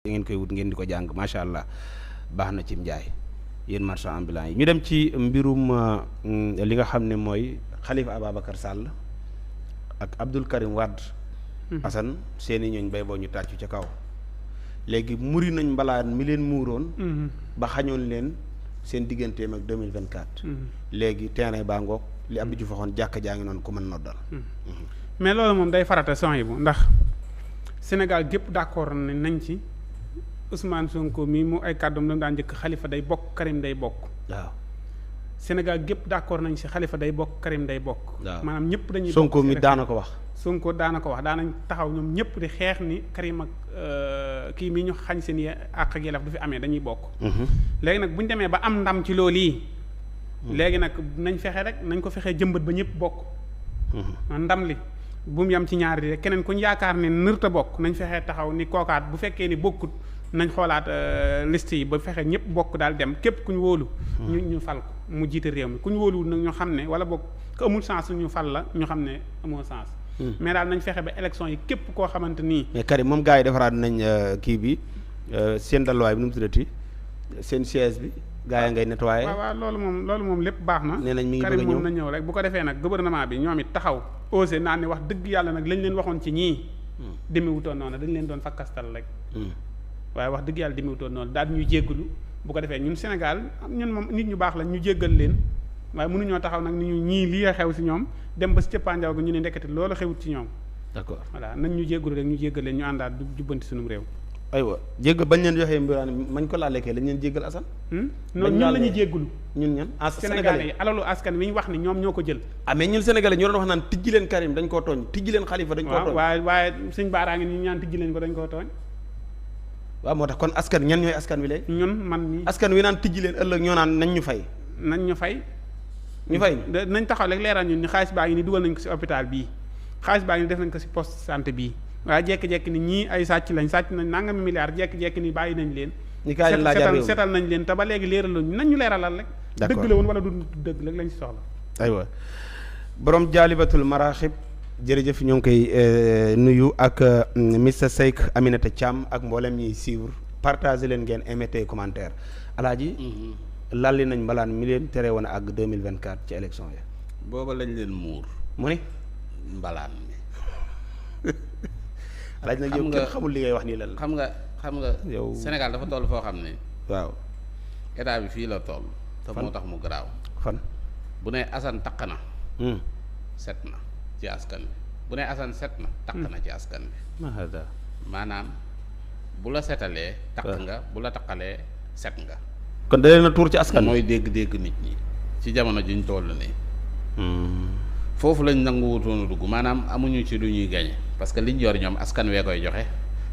ngeen koy wut ngeen di ko jàng macha allah baax na ci njaay yéen marchand ambulant yi ñu dem ci mbirum li nga xam ne mooy Khalifa Ababacar Sall ak Abdoul Karim Wade Assane seeni ñooñ bay boo ñu tàccu ca kaw léegi muri nañ mbalaan mi leen muuroon ba xañoon leen seen digganteem ak 2024 léegi terrain baa ngoog li Abdou Diouf waxoon jàkka jaa ngi noonu ku mën noddal mais loolu moom day farata son yi bu ndax Sénégal gépp d'accord nañ ci Ousmane Sonko mii mu ay kàddoom la daan njëkk Khalifa day bokk Karim day bokk. waaw Sénégal gépp d'accord nañ ci Khalifa day bokk Karim day bokk. waaw maanaam ñëpp dañuy. Sonko mi daana ko wax. Sonko daana ko wax daanañ taxaw ñoom ñëpp di xeex ni Karim ak kii mi ñu xañ seen àq ak yelleef du fi amee dañuy bokk. léegi nag bu ñu demee ba am ndam ci loolu yi. léegi nag nañ fexe rek nañ ko fexee jëmbat ba ñëpp bokk. ndam li bu mu yem ci ñaari rek keneen ku ñu yaakaar ne nërta bokk nañ fexee taxaw ni kookaat bu fekkee ni bokkut. nañ xoolaat liste yi ba fexe ñëpp bokk daal dem képp ku ñu wóolu ñu fal ko mu jiite réew mi ku ñu wóoluwul nag ñu xam ne wala bokk ku amul sens ñu fal la ñu xam ne amoo sens mais daal nañ fexe ba élection yi képp koo xamante nii mais Karim moom gars yi defaraat nañ kii bi seen dalluwaay bi nu mu tuddati seen siège bi gars yi ngay nettoyé waaw loolu moom lépp baax na nee nañ mi ngi bëgg a Karim ñëw moom na ñëw rek bu ko defee nag gouvernement bi ñoom it taxaw osé naan ni wax dëgg yàlla nag lañ leen waxoon ci ñii demewutoon noonu dañ leen doon fakkastal rek waaye wax dëgg yàlla demewutoon noonu daal ñuy jéggalu bu ko defee ñun Sénégal ñun moom nit ñu baax la ñu jéggal leen waaye mënuñoo taxaw nag ni ñu ñii lii a xew si ñoom dem ba si cëppaandaw ga ñu ne ndekete loolu xewut ci ñoom d'accord voilà nañ ñu jéggalu rek ñu jéggal leen ñu àndaat du jubbanti sunum réew aywa jéggal bañ leen joxee mbiraan mañ ko laalekee lañ leen jéggal Assane noonu ñun la ñuy jéggalu ñun ñan Sénégalais yi alalu askan wi ñu wax ni ñoom ñoo ko jël mais ñun Sénégalais ñu doon wax naan tijji leen Karim dañ koo tooñ tijji leen Khalifa dañ koo tooñ waaye suñ baaraa ngi ni ñaan tijji leen ko dañ koo tooñ waaw moo tax kon askan ñan ñooy askan wi léegi ñun man mi askan wi naan tijji leen ëllëg ñoo naan nañ ñu fay ñu fay nañ taxaw rek leeral ñun ni xaalis baa ngi ni dugal nañ ko ci hôpital bii xaalis baa ngi ni def nañ ko ci poste santé bii waaye jekki-jekki ni ñii ay sàcc nañ nangami milliards jekki-jekki ni bàyyi nañ leen ñi kaay laajaat setal nañ leen te ba léegi leeraloon nañ ñu leeralal rek dëgg la woon wala du dëgg rek lañ ci soxla aywa borom jaalibatul maraaxib jërëjëf ñoo ngi koy nuyu ak Mr Seck Aminata Thiam ak mboolem ñiy suivre partager leen ngeen émettre commentaire alaaji lalli nañ mbalaan mi leen tere woon ak 2024 ci élection yi booba lañ leen muur mu ni mbalaan mi alaaji nag yow kenn xamul li ngay wax nii lan xam nga yow Sénégal dafa toll foo xam ne waaw état bi fii la toll te moo tax mu garaaw fan bu ne Assane taq na set na ci askan bi bu ne Assane set na taq na ci askan bi mahada maanaam bu la setalee taq nga bu la taqalee set nga kon da leen a tuur ci askan mooy dégg-dégg nit ñi ci jamono jiñ toll nii foofu lañ nangu wutoon dugg maanaam amuñu ci lu ñuy gañe parce que liñ yor ñoom askan wee koy joxe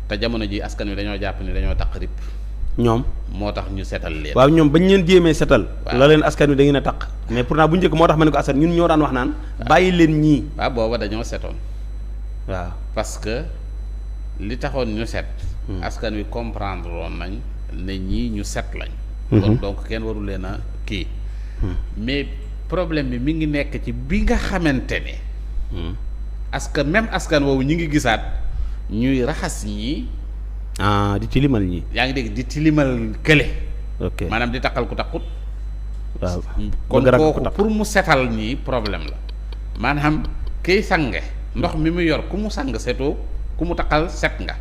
te jamono ji askan wi dañoo jàpp ni dañoo taq rip ñoom moo tax ñu setal leen waaw ñoom bañ leen jéemee setal waaw la leen askan wi da ngeen a taq mais pourtant bu njëkk moo tax ma ne ko askan ñun ñoo daan wax naan bàyyi leen ñii waaw booba dañoo setoon waaw parce que li taxoon ñu set askan wi comprendre woon nañ ne ñii ñu set lañ kon donc kenn waru leen a kii mais problème bi mi ngi nekk ci bi nga xamante ne askan woowu ñi ngi gisaat ñuy raxas ñii di tilimal ñi yaa ngi dégg di tilimal kële ok maanaam di taqal ku taqut waaw kon kooku pour mu setal ñii problème la maanaam kiy sange ndox mi mu yor ku mu sang setoo ku mu taqal set nga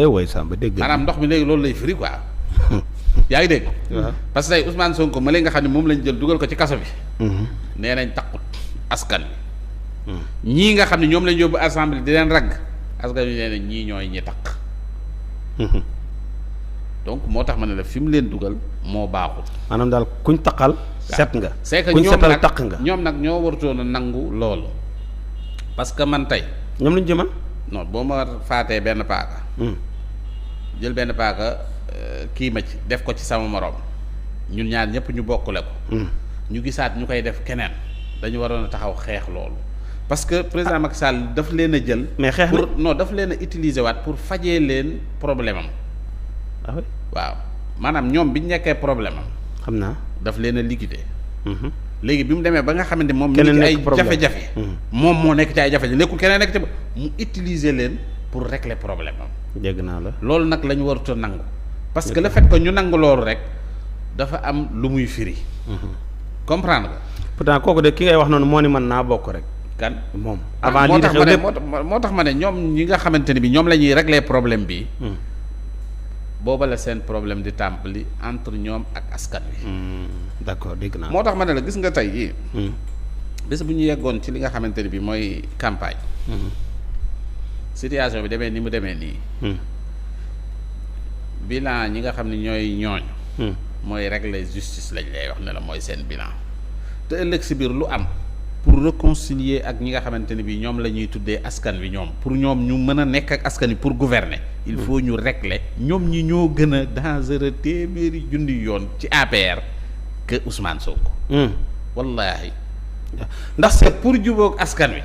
woy Samba dégg maanaam ndox mi léegi loolu lay firi quoi yaa ngi dégg parce que tey Ousmane Sonko ma léegi nga xam ne moom lañ jël dugal ko ci kaso bi nee nañ taqut askan wi ñii nga xam ne ñoom lañ yóbbu assemblée di leen ragg askan wi nee nañ ñii ñooy ñi taq donc moo tax ma ne la fi mu leen dugal moo baaxul maanaam daal kuñ taqal set nga c'est que kuñ ñoom setal nag taq nga ñoom nag ñoo warutoon a nangu loolu parce que man tey ñoom lañ jëman non boo ma faatee benn paaka jël benn paaka kii ma ci def ko ci sama moroom ñun ñaar ñëpp ñu bokkule ko ñu gisaat ñu koy def keneen dañu waroon a taxaw xeex loolu parce que président Macky Sall daf leen a jël mais xeex pour non daf leen a utiliser waat pour fajee leen problème am waaw maanaam ñoom bi ñu nekkee problème am xam naa daf leen a liquider léegi bi mu demee ba nga xamante moom mi keneen ngi ci ay nekk problème. jafe-jafe moom moo nekk ci ay jafe-jafe nekkul keneen nekk ci mu utiliser leen pour régler problème am dégg naa la loolu nag la ñu warut a nangu parce que le fait que ñu nangu loolu rek dafa am lu muy firi. comprendre nga. pourtant kooku de ki ngay wax noonu moo ni mën naa bokk rek. kan moom avant lii di xew lépp moo tax ma ne ñoom ñi nga xamante ni bi ñoom la ñuy régler problème bi. booba la seen problème di tàmbali entre ñoom ak askan wi. d'accord dégg naa. moo tax ma ne la gis nga tey jii. bés bu ñu yeggoon ci li nga xamante ni bi mooy campagne. situation bi demee ni mu demee nii. bilan ñi nga xam ne ñooy ñooñ. mooy régler justice lañ lay wax ne la mooy seen bilan. te ëllëg si biir lu am pour réconcilier ak ñi nga xamante ne bi ñoom la ñuy tuddee askan wi ñoom pour ñoom ñu mën a nekk ak askan wi pour gouverner. il faut ñu régler ñoom ñi ñoo gën a dangereux téeméeri junni yoon ci APR que Ousmane Sonko. wallaahi. ndax c'est pour jubóog askan wi.